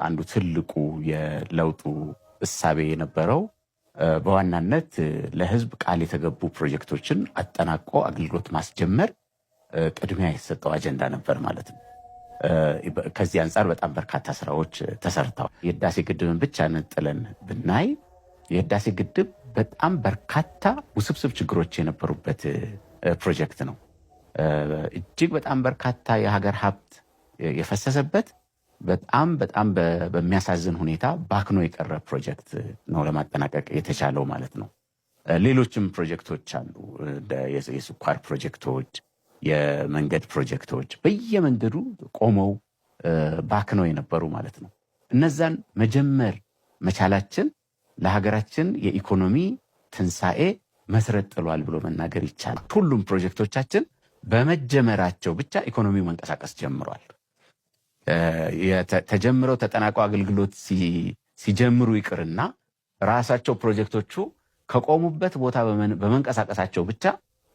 አንዱ ትልቁ የለውጡ እሳቤ የነበረው በዋናነት ለሕዝብ ቃል የተገቡ ፕሮጀክቶችን አጠናቆ አገልግሎት ማስጀመር ቅድሚያ የተሰጠው አጀንዳ ነበር ማለት ነው። ከዚህ አንጻር በጣም በርካታ ስራዎች ተሰርተዋል። የህዳሴ ግድብን ብቻ ነጥለን ብናይ የህዳሴ ግድብ በጣም በርካታ ውስብስብ ችግሮች የነበሩበት ፕሮጀክት ነው። እጅግ በጣም በርካታ የሀገር ሀብት የፈሰሰበት፣ በጣም በጣም በሚያሳዝን ሁኔታ ባክኖ የቀረ ፕሮጀክት ነው ለማጠናቀቅ የተቻለው ማለት ነው። ሌሎችም ፕሮጀክቶች አሉ። የስኳር ፕሮጀክቶች፣ የመንገድ ፕሮጀክቶች በየመንገዱ ቆመው ባክነው የነበሩ ማለት ነው። እነዛን መጀመር መቻላችን ለሀገራችን የኢኮኖሚ ትንሣኤ መሰረት ጥሏል ብሎ መናገር ይቻላል። ሁሉም ፕሮጀክቶቻችን በመጀመራቸው ብቻ ኢኮኖሚው መንቀሳቀስ ጀምሯል። ተጀምረው ተጠናቀው አገልግሎት ሲጀምሩ ይቅርና ራሳቸው ፕሮጀክቶቹ ከቆሙበት ቦታ በመንቀሳቀሳቸው ብቻ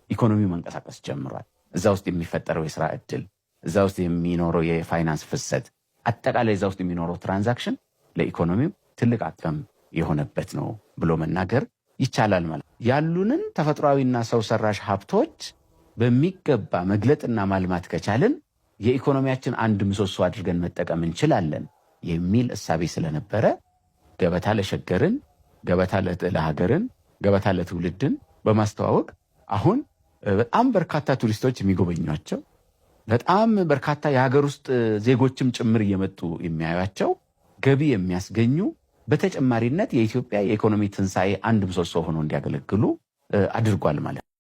ኢኮኖሚው መንቀሳቀስ ጀምሯል። እዛ ውስጥ የሚፈጠረው የስራ እድል፣ እዛ ውስጥ የሚኖረው የፋይናንስ ፍሰት፣ አጠቃላይ እዛ ውስጥ የሚኖረው transaction ለኢኮኖሚው ትልቅ አቅም የሆነበት ነው ብሎ መናገር ይቻላል ማለት ነው። ያሉንን ተፈጥሯዊና ሰው ሰራሽ ሀብቶች በሚገባ መግለጥና ማልማት ከቻልን የኢኮኖሚያችን አንድ ምሰሶ አድርገን መጠቀም እንችላለን የሚል እሳቤ ስለነበረ ገበታ ለሸገርን፣ ገበታ ለሀገርን፣ ገበታ ለትውልድን በማስተዋወቅ አሁን በጣም በርካታ ቱሪስቶች የሚጎበኟቸው፣ በጣም በርካታ የሀገር ውስጥ ዜጎችም ጭምር እየመጡ የሚያዩቸው፣ ገቢ የሚያስገኙ፣ በተጨማሪነት የኢትዮጵያ የኢኮኖሚ ትንሣኤ አንድ ምሰሶ ሆኖ እንዲያገለግሉ አድርጓል ማለት ነው።